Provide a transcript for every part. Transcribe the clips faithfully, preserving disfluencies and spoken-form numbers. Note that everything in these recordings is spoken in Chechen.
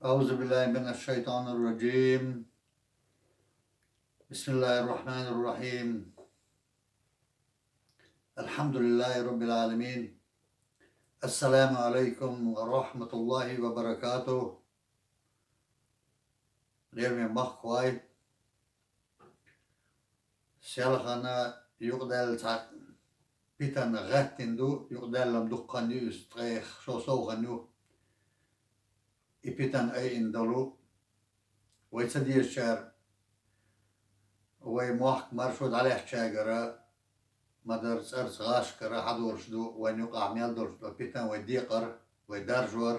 أعوذ بالله من الشيطان الرجيم. بسم الله الرحمن الرحيم. الحمد لله رب العالمين. السلام عليكم ورحمة الله وبركاته. Лераме махкахой. Селхана юкъадаьлла цхьа питана гӀаьттина ду, юкъадаьлла-м дуккха хан ю иза, ткъех шо сов хан ю и питана айина долу. Вай ца дезачара, вай мохк маршо дӀалаьцначаьргара ма-дарра цӀарца гӀашкара хьадолуш ду, вайна юкъахь мел долуш ду питана, вай декъар, вай даржор.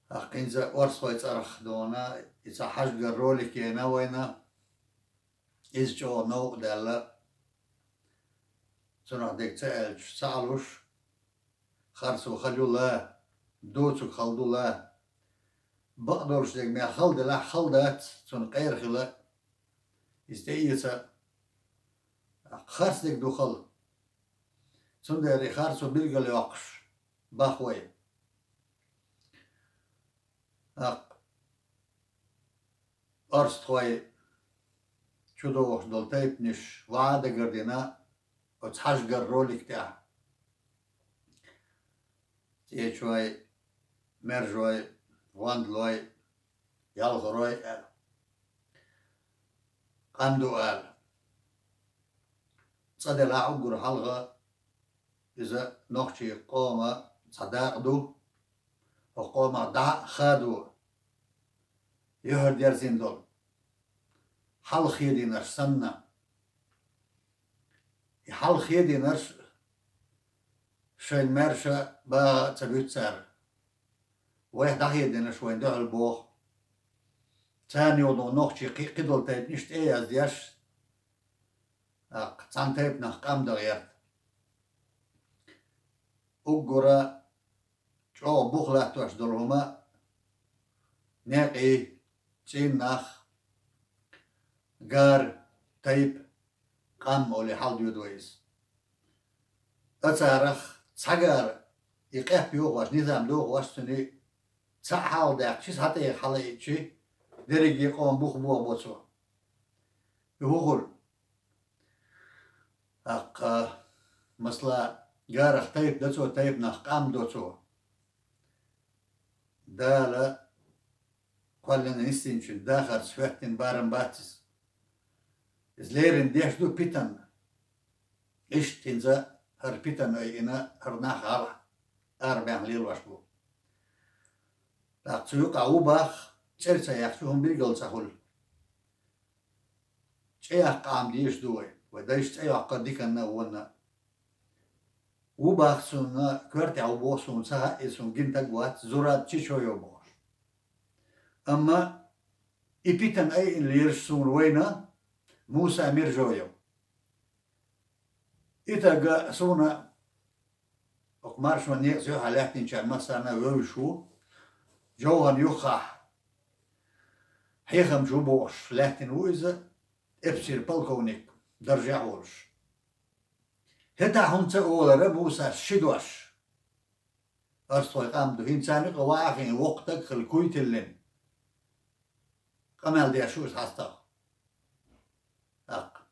ТӀаккха хӀинца орстхой цӀарах дона, и цхьа хьажгар ролик яйна вайна. Иза чӀогӀа новкъа даьлла, цунах дерг ца аьлча, ца Ӏалуш, харцо хала ю ла, доцург хала ду ла. Бакъдолуш дерг мел хала делахь, хала дац, цунна къера хила, иза тӀеэца, харц дерг ду хала. Цундела и харцо билгалйоккхуш баха вай. ТӀаккха орстхой чудогӀуш долу тайпанаш вай дагардина оцу хьажгар ролик тӀехь. ЦӀечой, мержой, гӀондалой, ялхарой аьлла, къам ду аьлла. Цкъа делахь уггар хьалха иза нохчийн къоман цхьа дакъа ду, хӀокху къомах дӀа а хадо, юьхьар дерзийна долу хьалха хедийнарш санна. И хьалха хедийнарш шайн маьрша багӀа а ца буьту цара. Вайх дӀахедийнарш вайна дуьхьал боху. Царна юхана нохчийн кхи-, кхидолу тайпанаш тӀе а яздеш, тӀаккха цхьана тайпанах къам дан гӀерта. Уггара чӀогӀа бух латтош долу хӀума некъий, цӀийннах, гара, тайпа, къам олий хьалдоьду вай иза. Ткъа царах цхьа гара и къепе йохош, низам дохош, цуьнан цхьаъ хьалха даьккхича, цхьа тӀе хьалаиъча, дерриге къоман бух бохабо цо. И хӀун хуьлу? ТӀаккха, масала, гарах тайпа дан цо, тайпанах къам до цо. Дала кхоьллина нисдинчун дахарца хӀоьттина барам бац иза. Иза леррина деш ду питанна. Иштта хӀинца хӀара питана айина, хӀара нах гӀала арабаьхна лелош бу. ТӀаккха цу юкъахь ву бах, цӀера ца яхча, хӀума билгал ца хуьлу. ЦӀе яккха Ӏама дезаш ду вай. Вай дайша цӀе йоккхура диканна а, вонна а. Ву бах суна, коьртехь ву боху суна, ца хаьа иза, суна гина стаг вац, Зураб Чичоев бохуш. Амма и питана айина лелаш суна вайна Муса Мержоев. И стаг суна хӀокху маршонан некъаца юьхьа лаьттинчарна массарна а вевзаш ву, ЖовхӀарна юххехь хьехамча ву бохуш лаьттина ву иза, эпсаран полковник даржехь а волуш. ХӀетахь хӀунда ца олура Мусас ши дош? Орстхой къам ду, хӀинца царна юкъа ваахина воккха стаг хилла куй тиллина. Къамел деш ву иза хьастагӀа. ТӀаккха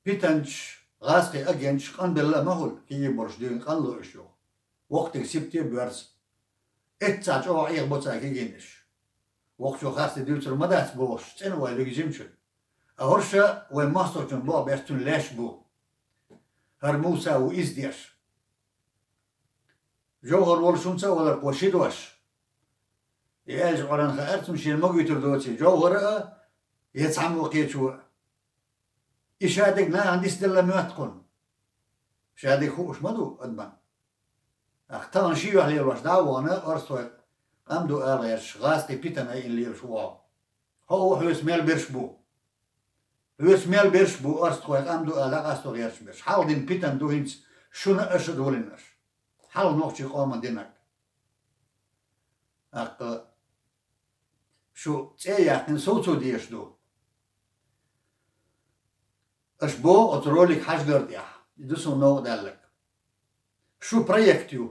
питанчаш, гӀазкхийн агенташ къанбелла а ма хуьлу, кегий болуш дуьйна къанло уьш юха. Воккхатиг сибате а боьрзу. Эццахь чӀогӀа Ӏехабо цара кегийнаш. Воккхачо харцдерг дуьйцур ма дац бохуш, цӀена вай луьгу жимачун. Ткъа хӀорш вайн мостагӀчунна боху беш цуьнан леш бу. ХӀара Муса ву иза деш. ЖовхӀар волуш хӀунда ца олура кхо ши дош? И аьлча Ӏоран хаьара цунна, шена магуьйтур доций ЖовхӀара а, я цхьаммо кхечо а. И шадерг нахана дицделла моьтту кхунна. Шадерг хууш ма ду адамна. ТӀаккха тахана ши юьхь лелош дӀа а вахана, орстхой къам ду ала гӀерташ, гӀазкхийн питана айина лелаш ву хьо. Хьо а ву, хьоьца мел берш бу. Хьоьца мел берш бу орстхой къам ду ала дӀакъасто гӀерташ берш. Хьалха дина питана ду хӀинца шуна а, аша а долийна аша. Хьалха нохчийн къоман динарг. ТӀаккха шу цӀе а яьккхина совцо дезаш ду. Аша боху оцу ролик хьажгар тӀехь, и ду суна новкъа даьлларг. Шу проект ю,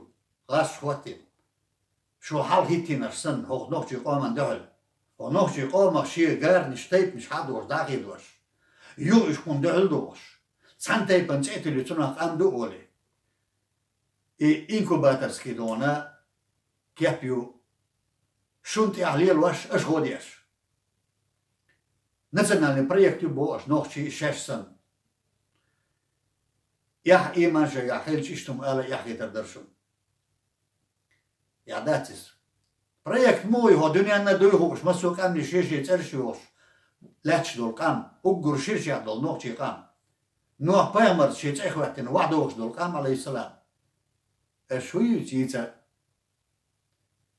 гӀаш хӀоттийна. Шу хьалхиттийнарш санна, хӀокху нохчийн къоман дуьхьал. ХӀокху нохчийн къомах шен гарнаш, тайпанаш хьадош, дӀахедош. Юха уьш кхунна дуьхьал дохуш. Цхьана тайпана цӀе а тиллий, цунах къам ду олий. И инкубаторский дона кеп ю. Шуна тӀехь лелош, аша гӀо деш. Национальный проект ю боху аша нохчий шаьш санна. Эхь, ийман шайгахь хилча, иштта хӀума ала эхь хетар дара шуна. Эхь дац иза. Проект муха ю, хӀо дуьненна дуй хууш, массо а къаьмнийн шен-шен цӀераш йохуш лаьтташ долу къам, уггар ширачех долу нохчийн къам. Нохь-пайхамарца шен цӀе хӀоьттина, вахьа дохуш долу къам, алейхиссалам. Аш хӀун юьйцу йийца?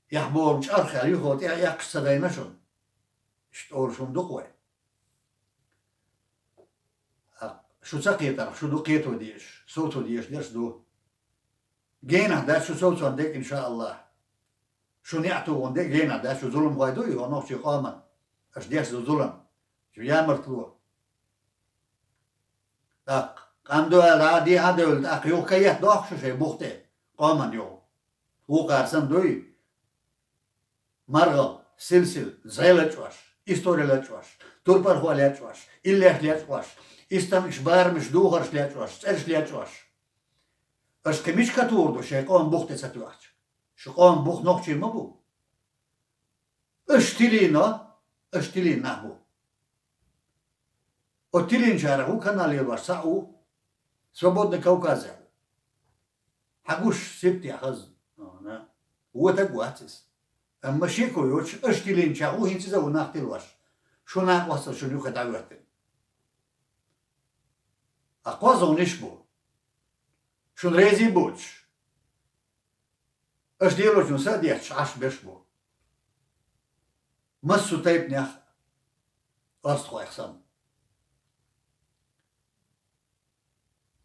Эхь боху чӀарх аьлла, юха тӀе а эккхаш ца дайна шуна. Иштта олуш хӀума ду-кх вай. Шу ца кхетарх, шу ду кхето дезаш, совцо дезаш дерш ду. Генахь дац шу совцорна дерг, иншааллахь. Шу неӀ тухун дерг генахь дац, шу зуламхой ду, и хӀо нохчийн къоман. Аша деш ду зулам. Шу ямартло. ТӀаккха, къам ду аьлла, дӀа дехьа а девлла, тӀаккха юха каетта дохку шу шайн бух тӀе, къоман юха. Вукхара санна дуй? МаргӀал, силсил, зӀе лачкъош, истори лачкъош, турпархой лачкъош, иллеш лачкъош, истангаш, барамаш, духарш лачкъош, цӀераш лачкъош. Аша кхин мича катухур ду шайн къоман бух тӀе ца тоьхча? Шу къоман бух нохчийн ма бу. Аша тилийна, аша тилийна нах бу. Оцу тилинчарах ву канал лелош цхьаъ ву, Свободный Кавказ аьлла. Хьан гуш сиптехь хазна? Вотаг вац иза. Амма шеко йоцуш, аша тилинчарах ву хӀинца иза ву нах тилош. Шу накъостал шуна юххе дӀахӀоьттина. Ткъа кхозлагӀнаш бу. Шуна реза боцуш. Аша лелочун са а детташ Ӏаш берш бу. Массо а тайпанех, орстхойх санна.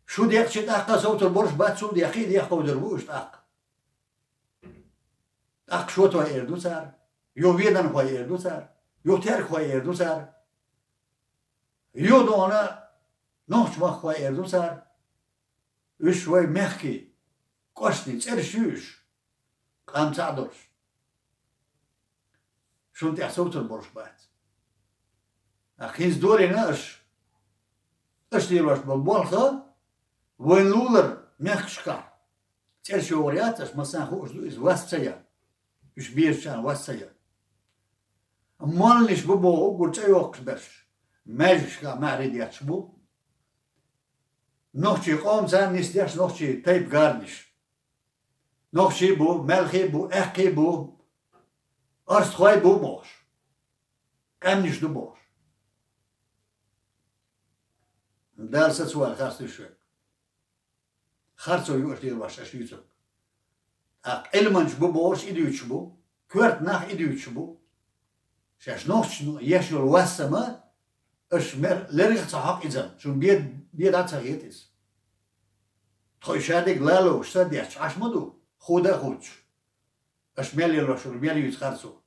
Шу декъча тӀаккха совцур болуш бац, цул декъий дехкховдур бу уьш тӀаккха. ТӀаккха шотой эр ду цара, юха веданхой эр ду цара, юха теркахой эр ду цара. Юха дона нохчмахкахой эр ду цара. Уьш вай мехкий, кӀоштний цӀераш ю уьш, къам цхьаъ долуш. Шуна тӀехь совцур болуш бац. Ткъа хӀинца долийна аша, аша лелош болу болх, вайн лулара мехкашкахь цӀераш йогӀур яц аша, массарна хууш ду иза, вас ца ян. Уьш безачарна вас ца ян. Молланаш бу боху уггар цӀе йоккхуш берш, маьждигашкахь маьхьарий детташ бу. Нохчийн къомаца нисдеш нохчийн тайпа гарнаш. Нохчий бу, маьлхий бу, аьккхий бу, орстхой бу бохуш. Къаьмнаш ду бохуш. Дала сацавала харц ду шуьга. Харцо ю аша лелош, аша юьйцург. ТӀаккха Ӏилманчаш бу бохуш и дуьйцуш бу, коьрта нах и дуьйцуш бу. Шаьш нохчашна еш йолу вас ма, аша мер-, лергах ца хьокху иза, шуна бе-, бе дӀа ца хета иза. Тхо и шадерг лалуш са а детташ Ӏаш ма ду, худа а худаш. Аша мел лелош, шуна мел юьйцу харцо.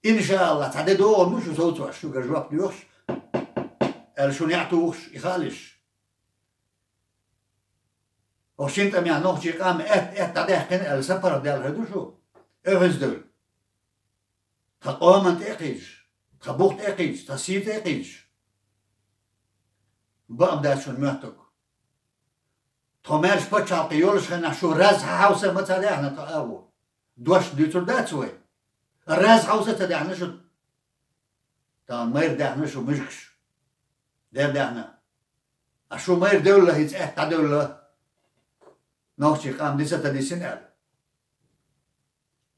Иншаалла, цхьа де догӀун ду шу совцош, шуьгара жоп доьхуш, аьлла шуна яа тухуш, и хаалиш. Оху шина тӀамехь нохчийн къам аьтта-аьтта дӀадаьккхина аьлла сапаргӀа даьлла хир ду шу, оьгӀаздевлла. Тхан къоман тӀе а кхийдаш, тхан бух тӀе а кхийдаш, тхан сий тӀе а кхийдаш. Бакъам дац шуна моьттург. Тхо маьрша пачхьалкх йолуш хенахь шу раз хьан хьовса ма ца даьхьна тхан агӀо. Дош дуьйцур дац вай. Раз хьовса ца даьхьна шу. Тахана майра даьхьна шу муьжгаш. Дер даьхьна. А шу майра девлла, хӀинца аьтта дӀадевлла. Нохчийн къам диса ца дисина аьлла.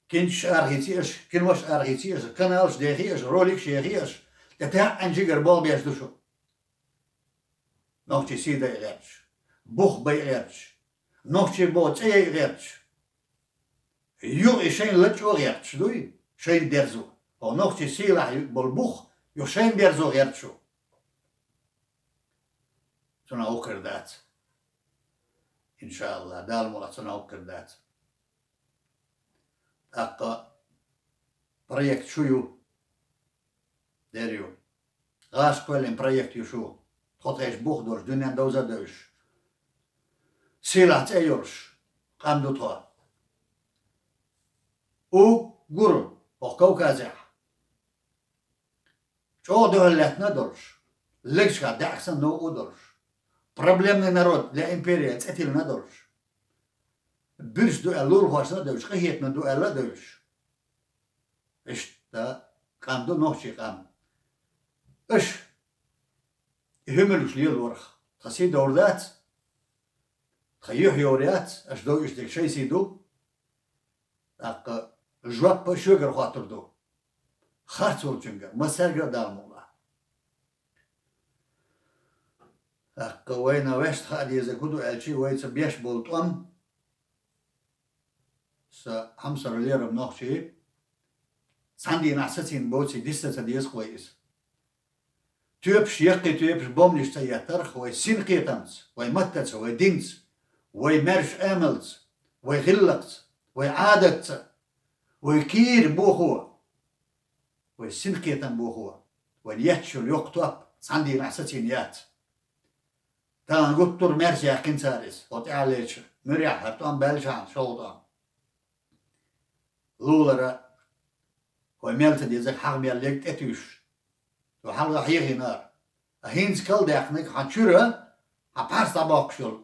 Кинчаш арахийци аша, кинош арахийци аша, каналаш дехи аша, роликаш ехи аша, тӀе таьӀӀан жигара болх беш ду шу. Нохчийн сий дайа гӀерташ, бух байа гӀерташ, нохчийн боху цӀе яйа гӀерташ. Юха и шайна лачкъо а гӀерташ дуй, шайна дерзо. Хьо нохчийн сийлахь болу бух, юха шайна дерзо гӀерташ шу. Цунах вукхуьр дац. Иншаалла, Дала мукъалахь цунах вукхуьр дац. ТӀаккха проект шу ю, дер ю. ГӀаш кхоьллина проект ю шу. Тхо тхайша бух долуш, дуьненна довза а девзаш. Сийлахь цӀе йолуш, къам ду тхо. Уггар, хӀокху Кавказехь чӀогӀа дуьхьал лаьттина а долуш, легашкахь даьӀахксан новкъа а долуш, проблемный народ для империи цӀе тиллина а долуш, буьрса ду аьлла лулахошна а девлча, къинхетаме ду аьлла а девлча. Иштта къам ду нохчийн къам. Аша и хӀуманаш лелорах тхан сий довр дац, тхан юьхь йовр яц, аша дойуш дерг шайн сий ду. ТӀаккха жоп шуьгара хоттур ду. Харц волчуьнга, массаьрга а Дала мукъ лахь. ТӀаккха вайна ваьшна хаа дезарг хӀун ду аьлча, вайца беш болу тӀом, сан хьамсара лерам нохчий, цхьана дийнахь сацийна боций диса ца деза-кх вай иза. Тоьпаш, яккхий тоьпаш бомбанаш ца еттарх, вай синкхетамца, вай маттаца, вай динца, вай маьрша амалца, вай гӀиллакхца, вай Ӏадатца, вай кийра бохо, вай синкхетам бохо, вайна етташ йолу йоккха топ цхьана дийнахь сацийна яц. Тахана гуттар а маьрша яьккхина цара иза, хӀо тӀаьхьалечу муьрехь хӀара тӀом баьллачхьана, шолгӀа тӀом. Лулара, хӀой мел ца дезарг хьагӀ мел лерг тӀетуьйсуш, цо хьалха хьехийнера. А хӀинца калдаьккхинарг хьан чуьра, хьан пхьарс дӀабоккхуш йолу,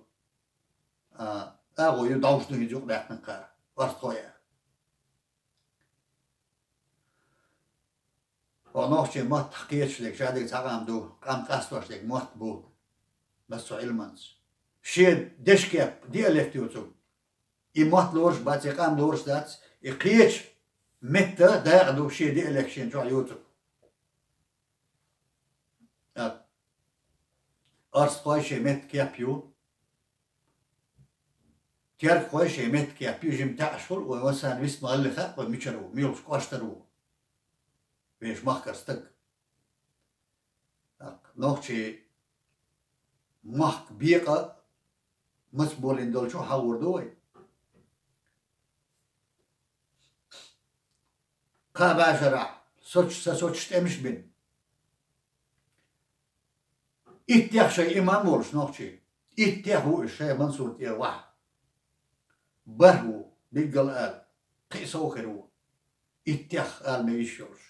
а, агӀо ю, довш ду хӀинца юкъадаьккхинарг кхара, орстхой а. Хьо нохчийн маттах кхеташ дерг шадерг цхьа къам ду, къам къастош дерг мотт бу, массо а Ӏилманца. Шен дешкеп, диалект ю цуьнан. И мотт лоруш бац, и къам лоруш дац, и кхечу метта дакъа ду, шен диалект шен чохь ю цуьнан. А, орстхой шен метта кеп ю, тергахой шен метта кеп ю, жима таьӀаш хуьлу, вайн васана вист ма-алле хаьа, вай мичара ву, муьлхачу кӀоштара ву вешан махкара стаг. ТӀаккха нохчийн махка бекъа маца болийна долчу хьахор ду вай. Кхаа бӀешарахь соцуш, сан соцуш тӀемаш бина. Иттех шайн имам волуш нохчийн. Иттех ву уьш шайн Мансур тӀера ваха. БархӀ ву, билггал ала, кхин а сов хир ву. Иттех ала ма йиш йолуш.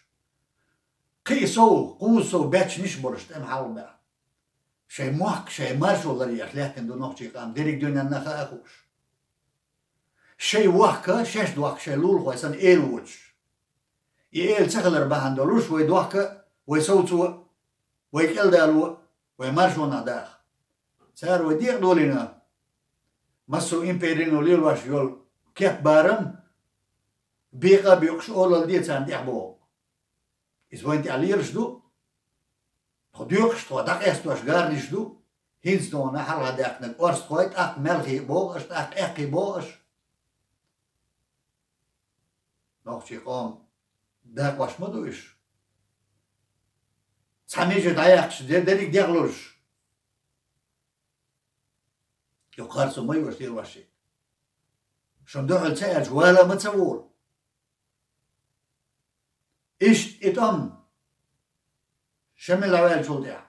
Кхин а сов, кхузза сов баьччанаш а болуш тӀеман хьалха баьхна. Шайн мохк, шайн маршо ларъеш лаьттина ду нохчийн къам, дерриг дуьненна хаа а хууш. Шайн вохка, шаьш дохка шайн лулахой санна эла воцуш. И эла ца хилар бахьана долуш, вай дохка, вай совцо, вай кӀелдало, вай маршонах даха. Цара вай декъадолийна, массо а империно лелош йолу кеп-барам, бекъа а бекъуш, олалла де царна тӀехь боху. Иза вайна тӀехь лелаш ду. Тхо доькъуш, тхо дӀакъестош гарниш ду. ХӀинца тхуна хьалха даьккхинарг орстхой, тӀаккха маьлхий боху аша, тӀаккха аьккхий боху аша. Нохчийн къоман дакъош ма ду уьш. Цхьа меже дӀаяьккхича де-, дерриг дегӀ луш. Юха харцо ма ю аша, дера ваша. Шуна дуьхьал ца аьлча, вала ма ца волу. Иштта и тӀом шен мел дӀаваьллачул тӀаьхьа,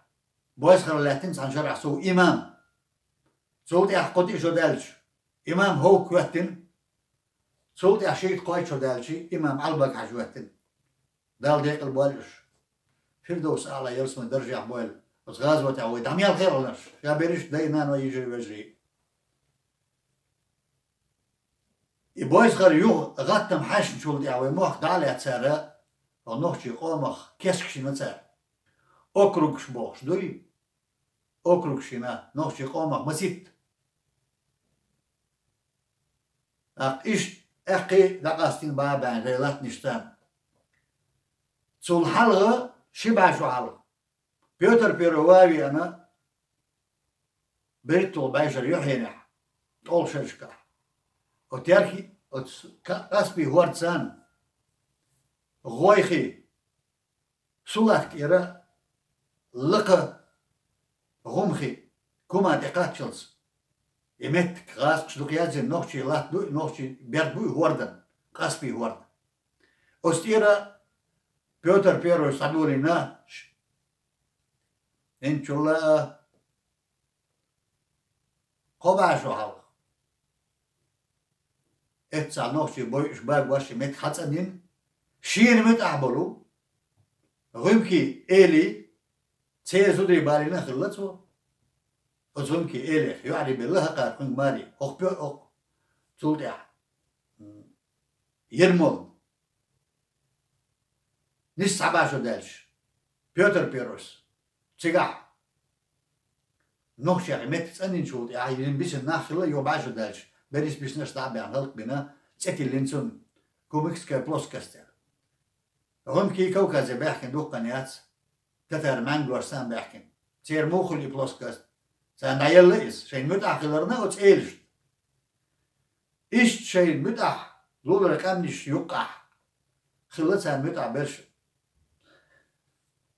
Бойсхара лаьттина цхьана шарахь сов имам. Цул тӀаьхьа кхо-тӀе шо даьлча, имам хӀокху хӀоьттина. Цул тӀаьхьа шийтта-кхойтта шо даьлча, имам Ӏалбаг-Хьаьжа хӀоьттина. Дала декъал бойла уьш. Фирдовс Аъла ялсамани даржехь бойла. Оцу гӀазотехь вай дӀа мел кхелхинарш, ша берриш а дай-наной, йижарий-вежарий. И Бойсхара юха гӀаттам хьаьшначул тӀаьхьа вай мохк дӀа а лаьцна цара, хӀо нохчийн къомах кескаш йина цара. Округаш бохуш дуй? Округаш йина, нохчийн къомах маситта. ТӀаккха иштта аьккхий дӀакъастийна бӀе бӀе жай латтанаш царна. Цул хьалха, ши бӀе шо хьалха, Пётр Первый ван а веана, берхӀитталгӀа бӀешаран юьхьенехь, ткъолгӀа шерашкахь. Оцу Терки, оцу Ка-, Каспий хӀордан, гӀойхи, Сулатка тӀера лакха гӀумхи, Кума тӀе кхаччалц. И меттиг гӀазкхаша дукха яздина, нохчийн латта ду и, нохчийн берд бу и хӀордан, Каспий хӀордан. Оцу тӀера Пётр Первый схьадолийна ш-, хӀинцачул а кхо бӀе шо хьалха. Эццахь нохчий бойуш багош и меттиг хьацӀанйина, шена муьтӀахь болу ГӀуьмки Эли, церан зударий балийна а хилла цо. Оцу ГӀуьмки Элех юьхьарий белла хӀокхара кхуьнга маре, хӀокху пе-, хӀокху цул тӀаьхьа, м, Ермолна. Нийса цхьа бӀе шо даьлча, Пётр Первойс, цигахь нохчех меттиг цӀанйинчул тӀаьхьа йина бисина нах хилла, юха бӀе шо даьлча, берриш бисинарш дӀа а баьхна, хӀаллакбина, цӀе тиллина цунна Кумыкская плоскость аьлла. ГӀуьмки Кавказе баьхкина дуккха хан яц, татар-монгольш санна баьхкина. Церан муха хуьлу и плоскость? Царна дӀаелла иза, шайна муьтӀахь хиларна оцу элашна. Иштта шайна муьтӀахь лулара къаьмнаш юккъехь хилла царна муьтӀахь берш.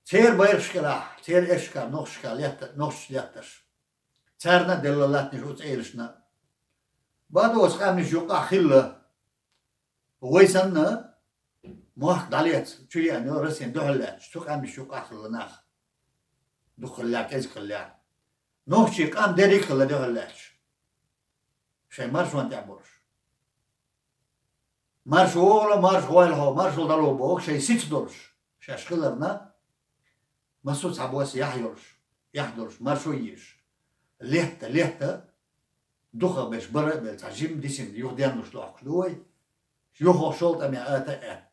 Церан байракхаш кӀелахь, церан эшкара, нохчашкара летта-, нохчаш леттарш. Царна а делла латтанаш оцу элашна. Бакъду, оцу къаьмнаш юккъехь хилла. Вай санна, мохк дӀалаца, чу еана йолу Россин дуьхьал лаьтташ, цу къаьмнаш юккъехь хилла нах. Дукха хиллехь, кӀезиг хиллехь. Нохчийн къам дерриг а хилла дуьхьал лаьтташ. Шайн маршонна тӀехь болуш. Марша вогӀу, марша гӀойла хьо, маршалла дӀало боху, шайн сица долуш, шаьш хиларна, массо а цхьабосса яхь йолуш, яхь долуш, маршо а езаш. Летта, летта, дукхахберш бара а белла, цхьа жима дисина, юха денлуш лохкуш ду вай. Юха шолгӀа тӀамехь ата а аьтта.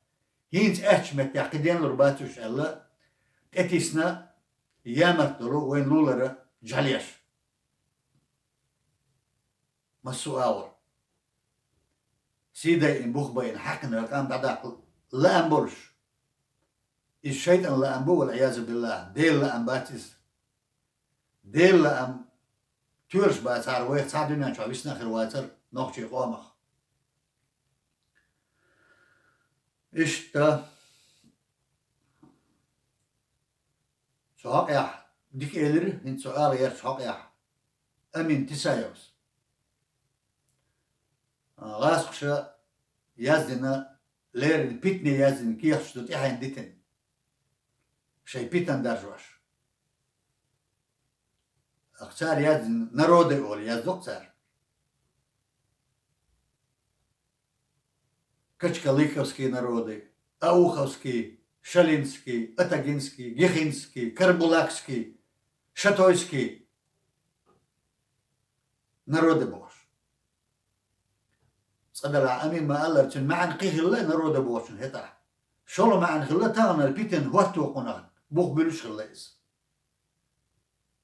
ХӀинца аьттачу меттехь кхин денлур бац уьш аьлла, тӀетисна ямарта долу вайн лулара жӀаьлеш. Массо а агӀор. Сий дайина, бух байина, хьаькхна къам дӀадаккха лаам болуш. Иза шайтӀан лаам бу, вал-Ӏиязу биллахӀ, Делан лаам бац иза. Делан лаам тоьлуш бацахьара, вайх цхьа а дуьнен чохь висна а хир вацара нохчийн къомах. Иштта. Цу хьокъехь дика элира, хӀинца цо ала гӀертачу хьокъехь Амин Тисаевс. ГӀазкхаша яздина, леррина питане яздина кехаташ ду тӀаьхьенна дитина. Шайн питана даржош. Ахь цара яздина, народы олу яздо-кх цара. Качкалыковские народы, Ауховские, Шалинские, Атагинские, Гихинские, Карбулакские, Шатойские народы бохуш. Цкъа делахь Амин ма-аллара, цуьнан маьӀна кхин хилла народы бохучун хӀетахь. ШолгӀа маьӀна хилла таханара питана хӀотто къонах бух буьллуш хилла иза.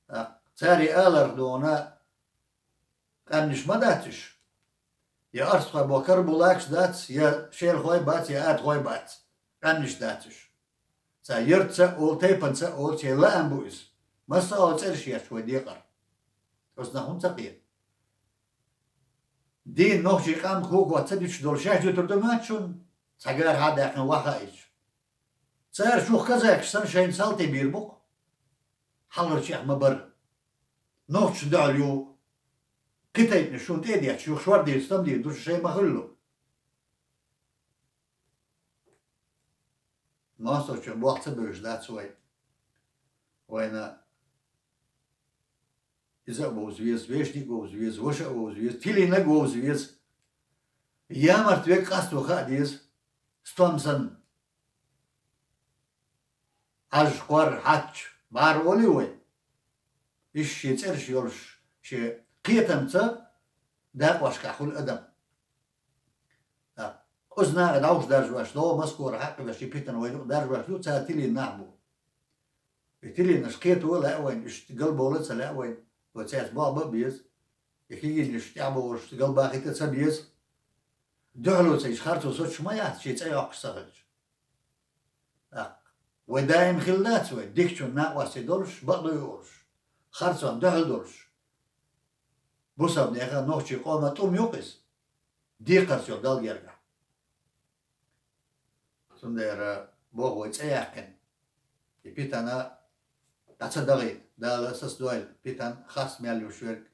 ТӀаккха цара аларх дуьйна къаьмнаш ма дац уьш. Я орстхой боху карбулакаш дац, я шелахой бац, я атахой бац. Къаьмнаш дац уьш. Цхьа яртаца а олу, тайпанца а олу, церан лаам бу иза. Массо а цӀераш еш вай декъар. Оцу нах хӀунда ца кхета? Дийна нохчийн къам кхоко ца дуьтуш долу шаьш дуьтур ду моьтту шуна? Цхьа гара хьа а даьккхина ваха а ича. Цара шух казакаш санна шайна салти бийр бу-кх. Хьалхарчех ма бара. Нохчашна дуьхьал ю. Кхин тайпанаш шуна тӀе а детташ, юха шор дийца стам дийр ду шу шайн ма-хуьллу. МостагӀчун болх ца бевзаш дац вай. Вайна иза а вовза веза, вешник а вовза веза, ваша а вовза веза, тилинаг а вовза веза. Ямарт верг къасто хаа деза, стом санна. Ӏаж, кхор, хьач, бӀара олий вай. Иштта шен цӀераш йолуш, шен кхетамца дакъошкахь хуьлу адам. ТӀаккха оцу наха дӀовш даржош, догӀу Москвара хьаькхвеш и питана вайн юкъа даржош ду, цара тилийна нах бу. И тилийнарш кхето а лаьа вайна, уьш галбовла а ца лаьа вайна, вай цаьрца болх бан а беза. И кегийнаш тӀаьхьабовлуш галбахийта а ца беза. Дуьхьало ца йича, харцо соцуш ма яц, шен цӀе йоккхуш ца хилча. ТӀаккха вай даим хилла дац вай, дикачун накъостий долуш, бакъдуй олуш, харцонна дуьхьал долуш. Бусалба нехан, нохчийн къоман тӀум ю-кх иза. Декхарца йолу Далла гергахь. Цундела боху вай цӀе яьккхина. И питана дӀа ца дахийта, Дала сацадойла питан хас мел юш верг.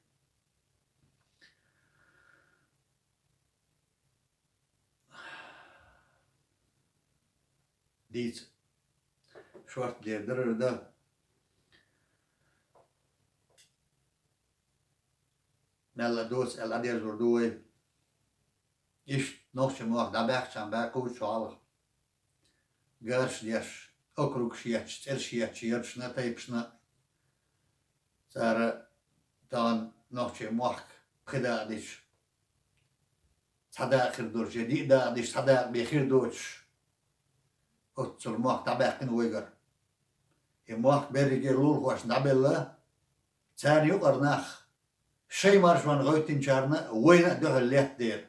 Дийца. Шорта дер дарара дан. Мелла доцу аьлла дӀадерзор ду вай. Иштта нохчийн мохк дӀабаьккхачарна баьккхаб шо хьалха. Гарш деш, округаш етташ, цӀераш етташ, ярашна, тайпашна. Цара тахана нохчийн мохк пхи дакъа дича, цхьа дакъа хир долуш, я диъ дакъа дича, цхьа дакъа бен хир доцуш, оццул мохк дӀабаьккхина вайгара. И мохк берриге лулахошна дӀабелла, царна юкъара нах, шайн маршонна гӀевттинчарна вайна а дуьхьал летта дера.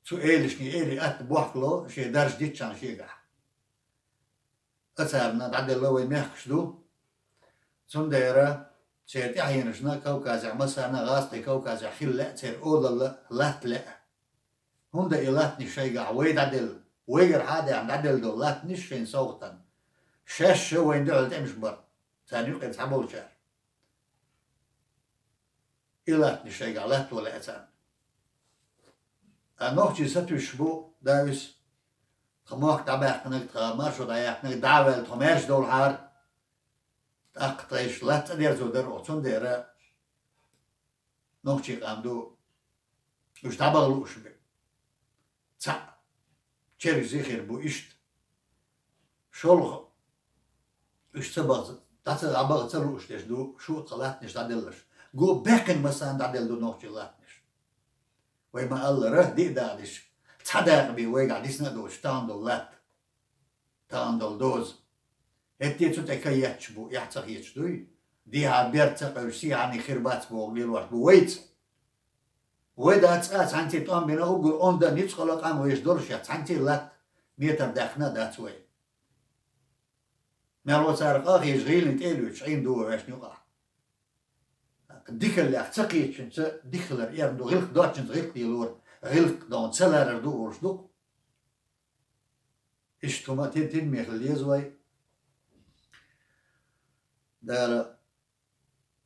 Цу элашний эли атта бохкало шен дарж дитчарна шегахь. Ткъа царна дӀаделла вай мехкаш ду. Цундела церан тӀаьхьенашна Кавказехь массарна а, гӀазкхийн Кавказехь хила лаьа церан олалла, латта лаьа. ХӀунда и латтанаш шайгахь вай дӀаделла? Вайгара хьа а даьхна дӀаделла долу латтанаш шайн совгӀатана. Шаьш а вайна дуьхьал тӀемаш бара, царна юкъера цхьаболчара. И латтанаш шайгахь латто лаьа царна. Ткъа нохчий сатуьйсуш бу, Давис, тхан мохк дӀабаьккхинарг, тхан маршо дӀаяьккхинарг дӀа а ваьлла, тхо маьрша довлахьара, тӀаккха тхайшна латта цӀа дерзо дара оха. Цундела нохчийн къам ду, уьш дӀабаха лууш бу. Цхьаъ, чергазий хир бу иштта. ШолгӀа, уьш ца баха, дӀа ца, дӀабаха ца лууш дерш ду, шу а тхан латтанаш дӀаделларш. Го баьккхина массарна дӀаделла ду нохчийн латтанаш. Вай ма-аллара, диъ дакъа дича, цхьа дакъа бен вайгахь дисна а доцуш, тахана долу латта, тахана долу доза. ХӀетте а цу тӀе кан етташ бу, эхь ца хеташ дуй? Дехьа берд ца къевлаш, сийхьаниг хир бац боху лелош бу вайца. Вай дац цкъа а цхьаьнций тӀом бина, уггар онда ницкъала къам вайша долуш, я цхьаьнций латта метр даьккхина а дац вай. Мел вацара къа а хеташ, гӀийланийн тӀе а лоьцуш, Ӏийна ду вай ваьшна юкъахь. Дикаллех ца кхетачуьнца дика хилар эрна ду, гӀиллакх доцучуьнца гӀиллакх лелор, гӀиллакх дона ца ларар ду олуш ду-кх. Иштта хӀума тин-, тидаме хила еза вай. Дала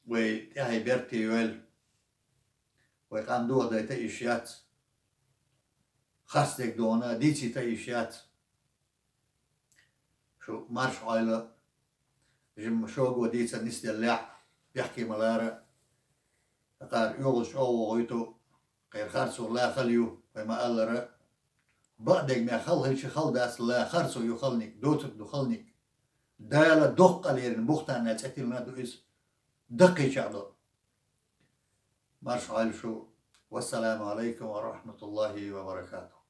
вай тӀаьхье берте йойла. Вай къам дохадайта йиш яц. Харцдерг дона дийцийта йиш яц. Шу марша Ӏойла, жимма шого дийца нисделлехь, бехке ма лара. Кхара оьгӀаз чӀогӀа вогӀуьйту, кхера харцо ла хала ю, вай ма-аллара. Бакъдерг мех хала хилча хала дац, ла харцо ю халаниг, доцург ду халаниг. Дала доккха къа лерина бухтанна цӀе тиллина ду иза. Даккхийчех до. Марша Ӏойла шу. Вассаламу Ӏалайкум ва рахьматуллахӀи ва баракатухӀ.